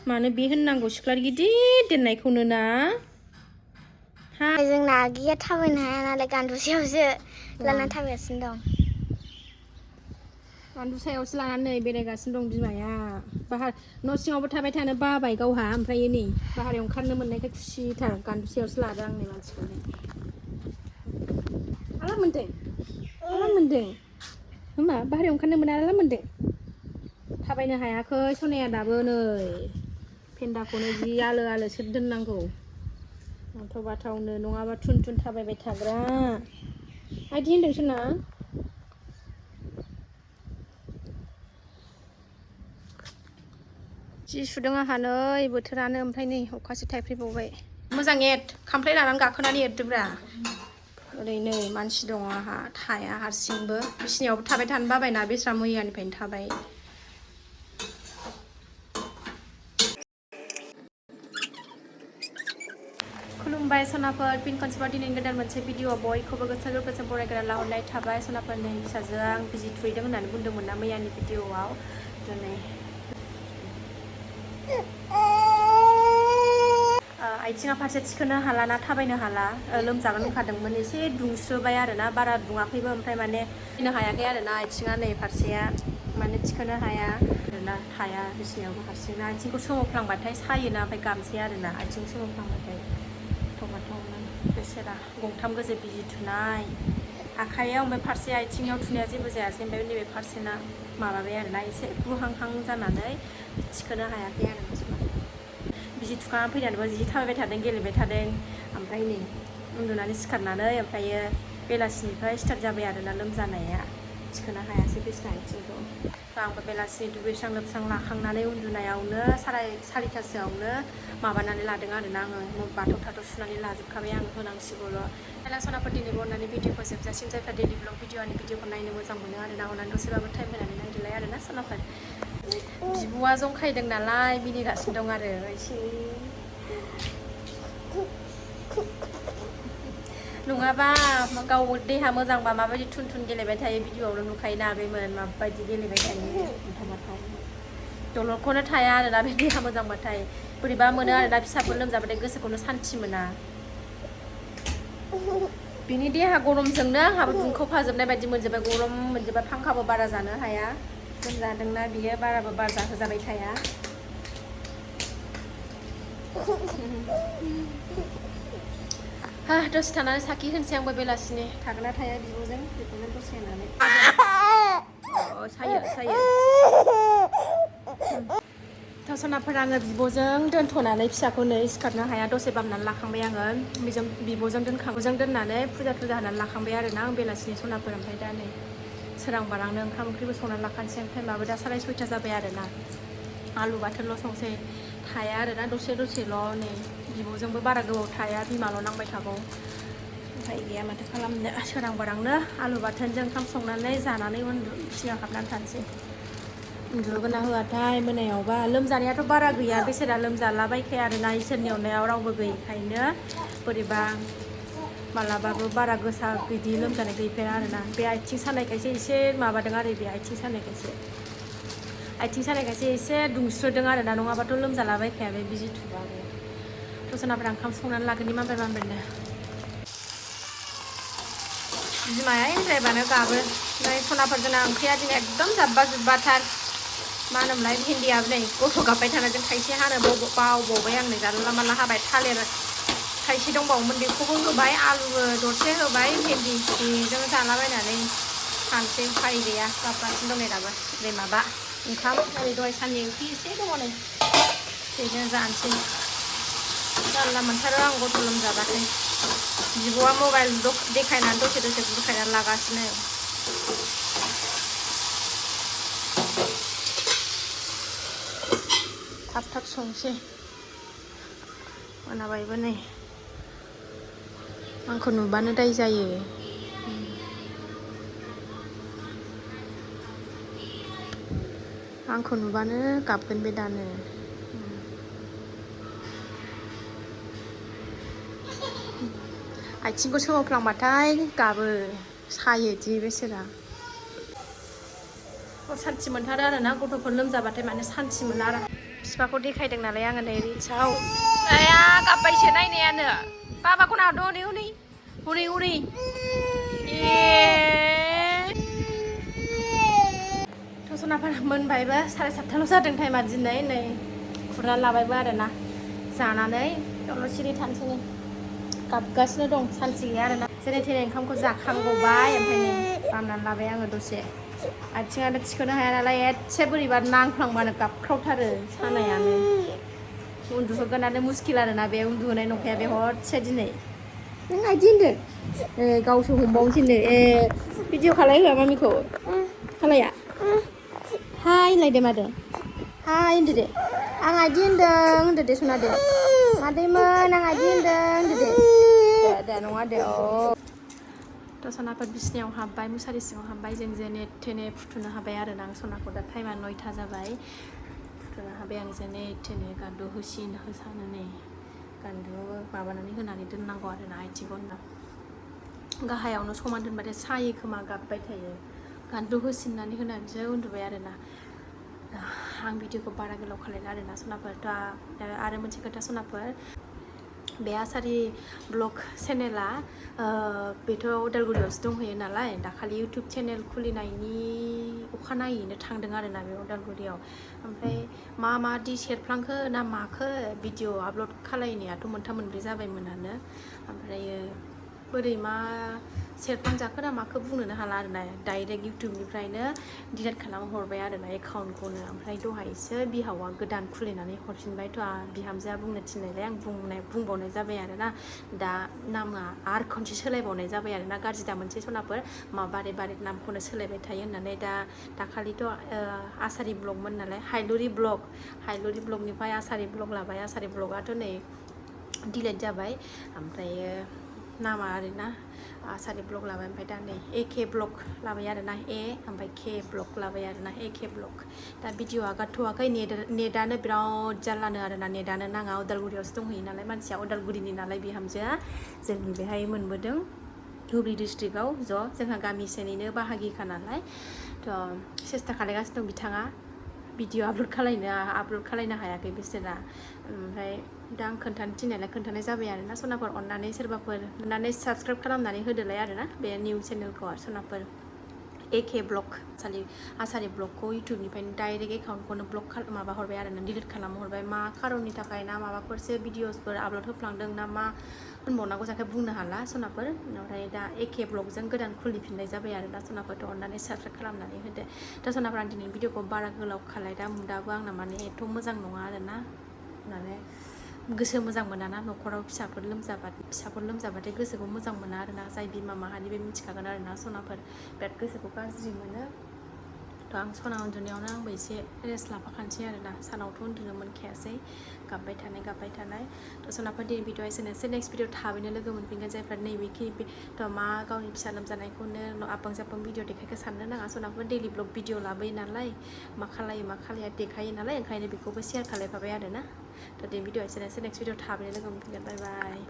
मानो बे होननांगौ सिख्ला गिदिर दोननायखौनो ना जोंना आगैया थाबायनो हाया नालाय गान्दुसायावसो लानानै थाबायगासिनो दं गान्दुसायावसो लानानै बेरायगासिनो दं बिमाया न' सिङावबो थाबाय थानो बाबाय गावहा ओमफ्राय नै बाहेरायाव ओंखारनो मोननायखाय खुसिथार गान्दुसायावसो लादों आंनि मानसिखौहाय आराम मोनदों होमबा बाहेरायाव ओंखारनो मोना आराम मोनदों थाबायनो हायाखै सनाया दाबो नै फेन्दाखौनो जि आलो आलोसो दोननांगौ बाथाव बाथावनो नङाबा थुन थुन थाबायबाय थाग्रा आइदि होनदों सना जि सुदों आंहा नै बोथोरानो ओमफ्राय नै अखासो थाइफ्रिबावबाय मोजां एद खामफ्लाय लानानै गाखोनानै एरदोब्रा ओरै नै मानसि दङ आंहा थाया हारसिंबो बिसिनायावबो थाबाय थानो बाबायना बेस्रा मैयानिफ्रायनो थाबाय खुलुमबाय सनाफोर फिन खनसेबाव दिनैनि गोदान मोनसे भिडिअ बयखौबो गोसो गोरबोजों बरायग्रा लाहरनाय थाबाय सनाफोरनि फिसाजोआ आं बिजि थुहैदों होननानै बुंदोंमोन ना मैयानि भिडिअआव दिनै आथिङा फारसे थिखोनो हाला ना थाबायनो हाला लोमजागोन होनखादोंमोन एसे दुंस्रोबाय आरोना बारा दुङाखैबो ओमफ्राय माने थिखोनो हायाखै आरोना आथिङा नै फारसेया माने थिखोनो हाया आरोना थाया बिसिनायावबो हारसिंना आथिंखौ सोमावफ्लांबाथाय सायोना ओमफ्राय गामसै आरोना आथिं सोमावफ्लांबाथाय टमाट'नो बेसेरा गंथाम गोजो बिजि थुनाय आखाइयाव ओमफ्राय फारसे आथिङाव थुनाया जेबो जायासै ओमफ्राय नैबे फारसेना माबाबाय आरोना एसे बुहांहां जानानै थिखोनो हायाखै आरो बिजि थुखांनानै फैनानैबो जि थाबायबाय थादों गेलेबाय थादों ओमफ्राय नै उन्दुनानै सिखारनानै ओमफ्रायो बेलासिनिफ्राय स्टार्ट जाबाय आरोना लोमजानाया थिखोनो हायासै बिसिना आथिंखौ आंबो बेलासिनि दुगैस्रां लोबस्रां लाखांनानै उन्दुनायावनो सारिथासोआवनो माबानानै लादों आरोना आङो बाथौ थाथौ सुनानै लाजोबखाबाय आङो होनांसिगौल' हेला सनाफोर दिनैबो अननानै भिडिअखौ जोबजासिम जायफ्रा डेलि ब्लग भिडिअनि भिडिअखौ नायनो मोजां मोनो आरोना अननानै दसेबाबो टाइम होनानै नायदोलाय आरोना सनाफोर बिब'आ जंखायदों नालाय मिनिगासिनो दं आरो एसे नङाबा गाव देहा मोजांबा माबायदि थुन थुन गेलेबाय थायो भिडिअआवनो नुखायोना आगैमोन माबायदि गेलेबाय थायो दलरखौनो थाया आरोना बे देहा मोजांबाथाय बोरैबा मोनो आरोना फिसाफोर लोमजाबाथाय गोसोखौनो सान्थि मोना बिनि देहा गरमजोंनो आंहाबो दुंखावफाजोबनाय बायदि मोनजोब्बाय गरम मोनजोब्बाय फांखाबो बारा जानो हाया लोमजादोंना बियो बाराबो बार जाहोजाबाय थाया दसे थानानै साखि होनसै आंबो बेलासिनि थागोना थाया बिब'जों बेखौनो दसे होनानै सायो सनाफोर आङो बिब'जों दोनथ'नानै फिसाखौ नै सिखारनो हाया दसे बामनानै लाखांबाय आङो बिब'जों दोननानै फुजा होनानै लाखांबाय आरोना आं बेलासिनि सनाफोर ओमफ्राय दा नै सोरां बारांनो ओंखाम ओंख्रिबो संनानै लाखानोसै ओमफ्राय माबा दा 6:30 जाबाय आरोना आलु बाथोनल' संसै थाया आरोना दसेल' नै बिब'जोंबो बारा गोबाव थाया बिमाल' नांबाय थागौ ओमफ्राय गैया माथो खालामनो सोरां बारांनो आलु बाथोनजों ओंखाम संनानै जानानै सिगां हाबनानै थानोसै उन्दुगोना होआथाय मोनायावबा लोमजानायाथ' बारा गैया बेसेरा लोमजालाबायखाया आरोना इसोरनि अननायाव रावबो गैयैखायनो बोरैबा मालाबाबो बारा गोसा बिदि लोमजानाय गैफेरा आरोना बे आथिं सानायखायसो एसे माबादों आरो बे आथिं सानायखायसो एसे दुंस्रोदों आरोना नङाबाथ' लोमजालाबायखाया बे बिजि थुबाबो दसनाफ्रा ओंखाम संनानै लागोननि माबारनो बिमाया एनद्रायबानो गाबो नै सनाफोर जोंना ओंख्रिया दिनै एकदम जाब्बा जुब्बाथार मा होनोमोनलाय भिन्दियाबो नै गथ' गाबबाय थानायजों थाइसे हानो बावबावबाय आं नै जानला मानला हाबाय थालिर थाइसे दंबावोमोन बेखौबो होबाय आलुबो दरसे होबाय भिन्दि बेजों जालाबायनानै थानोसै उफाय गैया गाबगासिनो दं नै दाबो ओरै माबा ओंखाम ओरै दहाय साननि ओंख्रि एसे दङ नै बेजों जानोसै जानला मोनथारो आं गथ' लोमजाबाथाय बिब'आ मबाइल देखायनानै दसे बुरखायनानै लागासिनो थाब संसै मोनाबायबो नै आंखौ नुबानो दाय जायो आंखौ नुबानो गाबगोन बे दानो आथिंखौ सोमावफ्लांबाथाय गाबो सायोदि बेसेरा सान्थि मोनथारो आरोना गथ'फोर लोमजाबाथाय माने सान्थि मोना आरो बिफाखौ देखायदों नालाय आङो नै रिल्सआव आया गाब्बायसो नायनायानो बाबाखौ नाहरदो हनै हनै हनै हनै सनाफोर मोनबायबो 7:30 जादों टाइमा दिनै नै खुरना लाबायबो आरोना जानानै दलद सिरि थानोसै नै गाबगासिनो दं सानसे गैया आरोना जेने थेने ओंखामखौ जाखांगबाय ओमफ्राय नै बामनानै लाबाय आङो दसे आथिङानो थिखोनो हाया नालाय एसे बोरैबा नांफ्लांबानो गाबख्रावथारो सानायानो उन्दुहोगोनानो मुस्किल आरोना बे उन्दुहोनाय नंखाया बे हरसे दिनै नों आइदि होनदों गावसो हमबावनोसै नै भिडिअ खालाय होआ मामिखौ खालाया हाय होनलायदो मादो हाय होनदो दे आं आइदि होनदो दे सना दे मादैमोन आं आइदि होनदो दे नङा दे सनाफोर बिसिनायाव हाबबाय मुसारि सिङाव हाबबाय जों जेने थेने फुथुनो हाबाय आरोना आं सनाखौ दा टाइमा 9टा जाबाय फुथुनो हाबाय आं जेने थेने गान्दु होसानो नै गान्दुआवबो माबानानै होनानै दोननांगौ आरोना आथिंखौ गाहायावनो समान दोनबाथाय सायो खोमा गाबबाय थायो गान्दु होसिननानै होनानैसो उन्दुबाय आरोना आं भिडिअखौ बारा गोलाव खालायला आरोना सनाफोर दा आरो मोनसे खोथा सनाफोर बे आसारि ब्लग चेनेला बेथ' उदालगुरियावसो दंहैयो नालाय दाखालि इउटुब चेनेल खुलिनायनि अखानायैनो थांदों आरोना बे उदालगुरियाव ओमफ्राय मादि सेरफ्लांखो ना माखो भिडिअ आपल'ड खालायनायाथ' 3-4 जाबायमोनानो ओमफ्रायो बोरै मा सेरफ्लांजाखो ना माखो बुंनोनो हाला आरोना डाइरेक्ट इउटुबनिफ्रायनो डिलिट खालामहरबाय आरोना एकाउन्टखौनो ओमफ्राय दहायसो बिहावा गोदान खुलिनानै हरफिनबायथ' बिहामजोआ बुंनो थिननायलाय आं बुंबावनाय जाबाय आरोना दा नामा आरो खनसे सोलायबावनाय जाबाय आरोना गाज्रि दा मोनसे सनाफोर बारे बारे नामखौनो सोलायबाय थायो होननानै दाखालिथ' आसारि ब्लगमोन नालाय हायलुरि ब्लगनिफ्राय आसारि ब्लग लाबाय आसारि ब्लगआथ' नै डिलिट जाबाय ओमफ्रायो नामा आरोना आसारि ब्लग लाबाय ओमफ्राय दा नै एके ब्लग लाबाय आरोना ओमफ्राय के ब्लग लाबाय आरोना एके ब्लग दा भिडिअ आगारथ'वाखै नेटआनो बिराद जारलानो आरोना नेटआनो नाङा उदालगुरियावसो दंहैयो नालाय मानसिया उदालगुरिनि नालाय बिहामजोआ जोंनि बेहाय मोनबोदों धुबुरि डिस्ट्रिक्टआव जोंहा गामिसेनिनो बाहागिखा नालाय थ' सेस्था खालायगासिनो दं बिथाङा भिडिअ आपल'ड खालायनो हायाखै बिसोरा ओमफ्राय दा आं खोन्थानो थिननायलाय खोन्थानाय जाबाय आरोना सनाफोर अननानै सोरबाफोर अननानै साबसक्राइब खालामनानै होदोलाय आरोना बे निउ चेनेलखौ सनाफोर एके ब्लग आसारि ब्लगखौ इउटुबनिफ्रायनो डाइरेक्ट एकाउन्टखौनो ब्लक माबा हरबाय आरोना डिलिट खालामहरबाय मा खारननि थाखाय ना माबाफोरसो भिडिअसफोर आपल'ड होफ्लांदों ना मा होनबावनांगौ जाखाय बुंनो हाला सनाफोर ओमफ्राय दा एके ब्लगजों गोदान खुलिफिननाय जाबाय आरोना सनाफोरथ' अननानै साबसक्राइब खालामनानै होदो दा सनाफोर आं दिनैनि भिडिअखौ बारा गोलाव खालायदा मुदाबो आंना माने एथ' मोजां नङा आरोना माने गोसो मोजां मोनाना न'खराव फिसाफोर लोमजाबाथाय गोसोखौ मोजां मोना आरोना जाय बिमा माहारि बे मिथिखागोन आरोना सनाफोर बिराद गोसोखौ गाज्रि मोनो थ' आं सना उन्दुनायावनो आंबो एसे रेस्ट लाफाखानोसै आरोना सानावथ' उन्दुनो मोनखायासै गाबबाय थानाय थ' सनाफोर दिनै भिडिअ एसेनोसै नेक्स्ट भिडिअ थाबैनो लोगो मोनफिनगोन जायफ्रा नैबेखि थ' मा गावनि फिसा लोमजानायखौनो आबां जाबां भिडिअ देखायखो साननो नाङा सनाफोर दैलि ब्लग भिडिअ लाबोयो नालाय मा खालाया देखायो नालाय ओंखायनो बेखौबो शेयार खालायफाबाय आरोना थ' दिनै भिडिअ एसेनोसै नेक्स्ट भिडिअ थाबैनो लोगो मोनफिनगोन बाय बाय